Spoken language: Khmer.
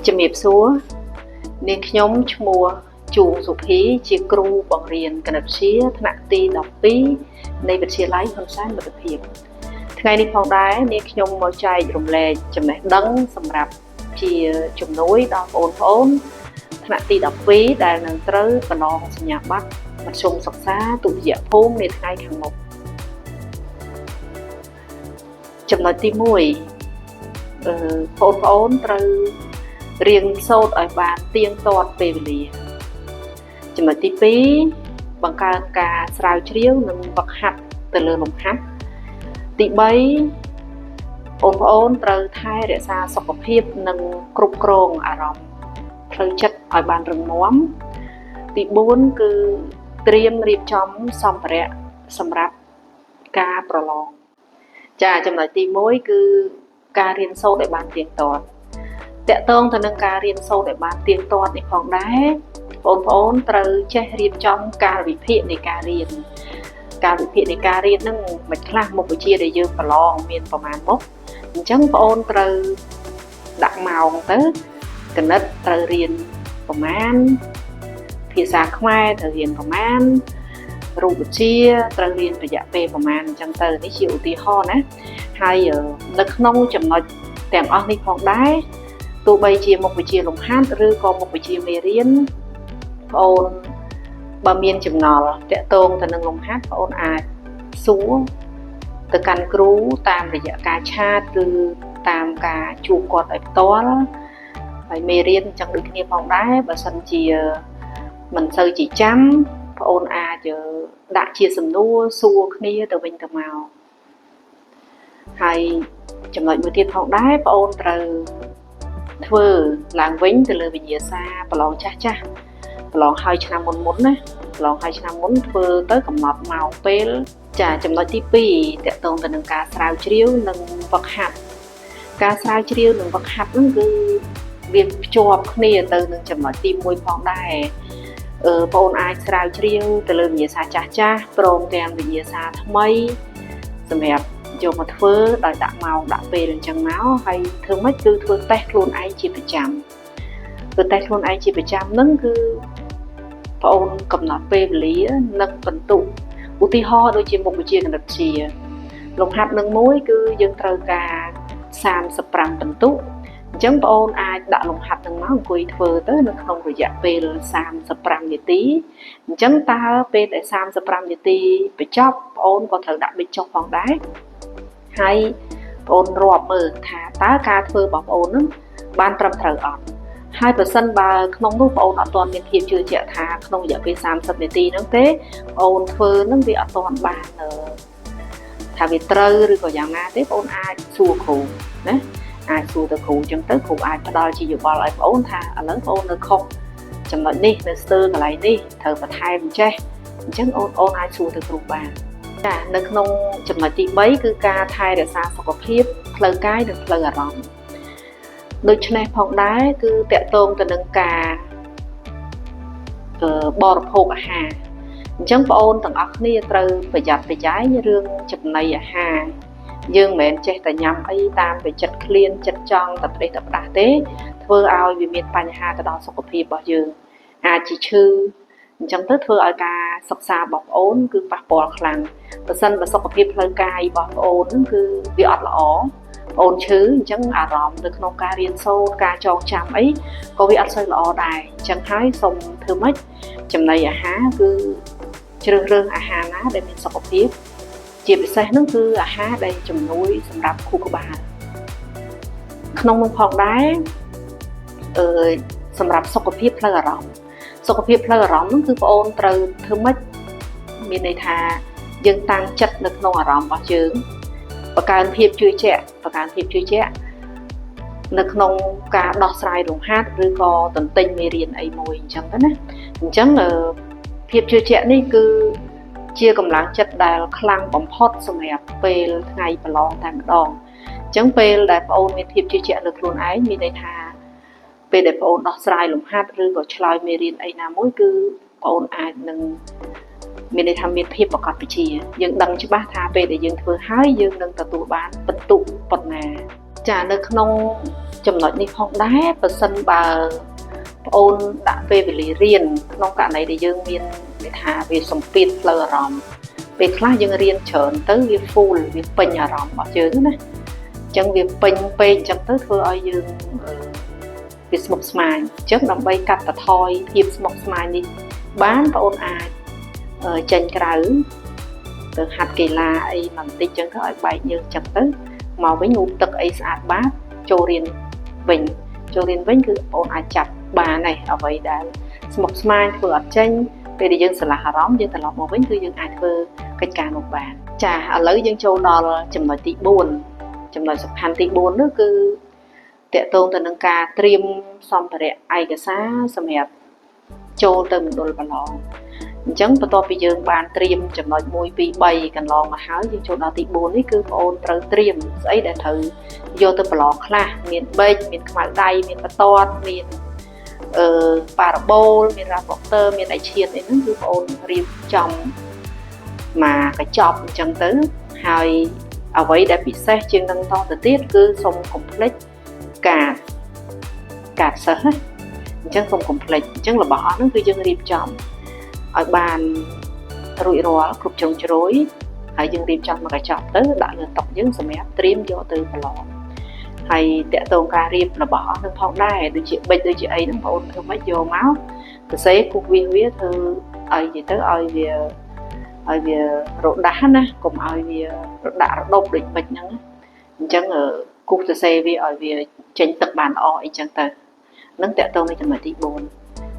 ជំរាបសួរនាងខ្ញុំឈ្មោះជួងសុភីជាគ្រូបង្រៀនគណិតវិទ្យាថ្នាក់ទី12នៃវិទ្យាល័យហ៊ុនសែនមិត្តភាពថ្ងៃនេះផងដែរនាងខ្ញុំមកចែករំលែកចំណេះដឹងសម្រាប់ជាជំនួយដល់បងប្អូនថ្នាក់ទី12ដែលនឹងត្រូវប្រឡងសញ្ញាបត្រមធ្យមសិក្សាទុតិយភូមិនាថ្ងៃខាងមុខចំណុចទី1បងប្អូនត្រូវរៀនសូត្រឲ្យបានទៀងទាត់ពេលវេលាចំណុចទី2បង្កើនការស្រាវជ្រាវនិងវឹកហាត់ទៅលើលំហាត់ទី3បងប្អូនត្រូវថែរក្សាសុខភាពនិងគ្រប់គ្រងអារម្មណ៍ផ្លូវចិត្តឲ្យបានរឹងមាំទី4គឺត្រៀមរៀបចំសម្ភារៈសម្រាប់ការប្រឡងចាចំណុចទី1គឺការរៀនសូត្រឲ្យបានទៀងទាត់តកតងទៅនឹងការរៀនសូត្រឲ្យបានទៀងទាត់នេះផងដែរបងប្អូនត្រូវចេះរៀបចំកាលវិភាគនៃការរៀនកាលវិភាគនៃការរៀនហ្នឹងមិនខ្លះមុខវិជ្ជាដែលយើងប្រឡងមានប្រមាណមុខអញ្ចឹងបងប្អូនត្រូវដាក់ម៉ោងទៅគណិតត្រូវរៀនប្រមាណភាសាខ្មែរត្រូវរៀនប្រមាណរូបវិទ្យាត្រូវរៀនរយៈពេលប្រមាណអញ្ចឹងទៅនេះជាឧទាហរណ៍ណាហើយនៅក្នុងចំណុចទាំងអស់នេះផងដែរទោះបីជាមុខវិជ្ជាលំហាត់ឬក៏មុខវិជ្ជាមេរៀនបងអូនបើមានចម្ងល់តាក់ទងទៅនឹងលំហាត់បងអូនអាចសួរទៅកាន់គ្រូតាមរយៈការឆាតឬតាមការជួបគាត់ឲ្យផ្ទាល់ហើយមេរៀនអញ្ចឹងដូចគ្នាផងដែរបើសិនជាមិនសូវជាចាំបងអូនអាចដាក់ជាសំណួរសួរគ្នាទៅវិញទៅមកហើយចំណុចមួយទៀតផងដែរបងអូនត្រូវធ្វើឡើងវិញទៅលើវិញ្ញាសាប្រឡងចាស់ចាស់ប្រឡងហើយឆ្នាំមុនមុនណាប្រឡងហើយឆ្នាំមុនធ្វើទៅកំណត់ម៉ោងពេលចាចំណុចទី2តកតងទៅនឹងការស្រាវជ្រាវនិងវឹកហាត់ការស្រាវជ្រាវនិងវឹកហាត់ហ្នឹងគឺវាភ្ជាប់គ្នាទៅនឹងចំណុចទី1ផងដែរអឺបងអូនអាចស្រាវជ្រាវទៅលើវិញ្ញាសាចាស់ចាស់ព្រមទាំងវិញ្ញាសាថ្មីសម្រាប់យកមកធ្វើដោយដាក់ម៉ោងដាក់ពេលអញ្ចឹងមកហើយធ្វើម៉េចគឺធ្វើតេស្តខ្លួនឯងជាប្រចាំធ្វើតេស្តខ្លួនឯងជាប្រចាំហ្នឹងគឺបងអូនកំណត់ពេលវេលានិងបន្ទុកឧទាហរណ៍ដូចជាមុខវិជ្ជាគណិតវិទ្យាលំហាត់នឹងមួយគឺយើងត្រូវការ35បន្ទុកអញ្ចឹងបងអូនអាចដាក់លំហាត់នឹងមកអង្គុយធ្វើទៅនៅក្នុងរយៈពេល35នាទីអញ្ចឹងតើពេលដែល35នាទីបញ្ចប់បងអូនក៏ត្រូវដាក់ប៊ិចចុះផងដែរហើយបងអូនរាប់មើលថាតើការធ្វើរបស់បងអូននឹងបានត្រឹមត្រូវអត់ហើយប្រសិនបើក្នុងនោះបងអូនអត់ទាន់មានភាពជឿជាក់ថាក្នុងរយៈពេល30នាទីហ្នឹងទេបងអូនធ្វើហ្នឹងវាអត់ទាន់បានថាវាត្រូវឬក៏យ៉ាងណាទេបងអូនអាចសួរគ្រូណាអាចសួរទៅគ្រូអញ្ចឹងទៅគ្រូអាចផ្ដល់ជាយោបល់ឲ្យបងអូនថាឥឡូវបងអូននៅខុសចំណុចនេះនៅស្ទើរកន្លែងនេះត្រូវបន្ថែមចេះអញ្ចឹងអូនអូនអាចសួរទៅគ្រូបានចានៅក្នុងចំណុចទី3គឺការថែរក្សាសុខភាពផ្លូវកាយនិងផ្លូវអារម្មណ៍ដូច្នេះផងដែរគឺតកតងទៅនឹងការបរិភោគអាហារអញ្ចឹងបងអូនទាំងអស់គ្នាត្រូវប្រយ័ត្នប្រយែងរឿងចំណីអាហារយើងមិនមែនចេះតែញ៉ាំអីតាមតែចិត្តឃ្លានចិត្តចង់តែប្រេះតែផ្ដាស់ទេធ្វើឲ្យវាមានបញ្ហាទៅដល់សុខភាពរបស់យើងអាចជាឈឺអញ្ចឹងទៅធ្វើឲ្យការសិក្សារបស់ប្អូនគឺប៉ះពាល់ខ្លាំងបើសិនបើសុខភាពផ្លូវកាយរបស់ប្អូនហ្នឹងគឺវាអត់ល្អប្អូនឈឺអញ្ចឹងអារម្មណ៍នៅក្នុងការរៀនសូត្រការចងចាំអីក៏វាអត់សូវល្អដែរអញ្ចឹងហើយសូមធ្វើម៉េចចំណីអាហារគឺជ្រើសរើសអាហារណាដែលមានសុខភាពជាពិសេសហ្នឹងគឺអាហារដែលជំនួយសម្រាប់ខួរក្បាលក្នុងនោះផងដែរអឺសម្រាប់សុខភាពផ្លូវអារម្មណ៍សុខភាពផ្លូវអារម្មណ៍ហ្នឹងគឺបងអូនត្រូវធ្វើម៉េចមានន័យថាយើងតាំងចិត្តនៅក្នុងអារម្មណ៍របស់យើងបង្កើនភាពជឿជាក់បង្កើនភាពជឿជាក់នៅក្នុងការដោះស្រាយលំហាត់ឬក៏ទន្ទិញមេរៀនអីមួយអញ្ចឹងទៅណាអញ្ចឹងភាពជឿជាក់នេះគឺជាកម្លាំងចិត្តដែលខ្លាំងបំផុតសម្រាប់ពេលថ្ងៃប្រឡងតែម្ដងអញ្ចឹងពេលដែលប្អូនមានភាពជឿជាក់លើខ្លួនឯងមានន័យថាពេលដែលប្អូនដោះស្រាយលំហាត់ឬក៏ឆ្លើយមេរៀនអីណាមួយគឺប្អូនអាចនឹងមានន័យថាមានភាពប្រកបវិជ្ជាយើងដឹងច្បាស់ថាពេលដែលយើងធ្វើហើយយើងនឹងទទួលបានពិន្ទុប៉ុណ្ណា ចានៅក្នុងចំណុចនេះផងដែរប្រសិនបើប្អូនដាក់ពេលវេលារៀនក្នុងករណីដែលយើងមានគេថាវាសម្ពាធផ្លូវអារម្មណ៍ពេលខ្លះយើងរៀនច្រើនទៅវា full វាពេញអារម្មណ៍របស់យើងណាអញ្ចឹងវាពេញពេកអញ្ចឹងទៅធ្វើឲ្យយើងវាស្មុគស្មាញអញ្ចឹងដើម្បីកាត់បន្ថយភាពស្មុគស្មាញនេះបានបងអូនអាចចេញក្រៅទៅហាត់កីឡាអីបន្តិចអញ្ចឹងទៅឲ្យបែកញើសអញ្ចឹងទៅមកវិញងូតទឹកអីស្អាតបាតចូលរៀនវិញចូលរៀនវិញគឺបងអាចចាប់បានហើយអ្វីដែលស្មុគស្មាញធ្វើអត់ចេញពេលដែលយើងឆ្លាស់អារម្មណ៍យើងត្រឡប់មកវិញគឺយើងអាចធ្វើកិច្ចការនោះបានចាឥឡូវយើងចូលដល់ចំណុចទី4ចំណុចសំខាន់ទី4នោះគឺតកតងទៅនឹងការត្រៀមសម្ភារៈឯកសារសម្រាប់ចូលទៅមណ្ឌលប្រឡងអញ្ចឹងបន្ទាប់ពីយើងបានត្រៀមចំណុច1 2 3កន្លងមកហើយយើងចូលដល់ទី4នេះគឺបងអូនត្រូវត្រៀមស្អីដែលត្រូវយកទៅប្រឡងខ្លះមានប៊ិចមានខ្មៅដៃមានបន្ទាត់មានអឺប៉ារ៉ាបូលមានរ៉ាប៉ុកទ័រមានអៃឈៀនអីហ្នឹងគឺបងអូនរៀបចំមកកញ្ចប់អញ្ចឹងទៅហើយអ្វីដែលពិសេសជាងនឹងតទៅទៀតគឺសូមកុំភ្លេចកាតកាតសិស្សណាអញ្ចឹងសូមកុំភ្លេចអញ្ចឹងរបស់អស់ហ្នឹងគឺយើងរៀបចំឲ្យបានរួចរាល់គ្រប់ជ្រុងជ្រោយហើយយើងរៀបចំមកកញ្ចប់ទៅដាក់លើតុយើងសម្រាប់ត្រៀមយកទៅប្រឡងហើយតកតងការរៀបរបស់អស់នឹងផងដែរដូចជាប៊ិចដូចជាអីហ្នឹងបងអូនធ្វើម៉េចយកមកសរសេរគូសវាសវាធ្វើឲ្យនិយាយទៅឲ្យវារដាស់ណាកុំឲ្យវារដាក់រដប់ដូចប៊ិចហ្នឹងអញ្ចឹងគូសសរសេរវាឲ្យវាចេញទឹកបានល្អអីចឹងទៅនឹងតកតងនៃចំណុចទី4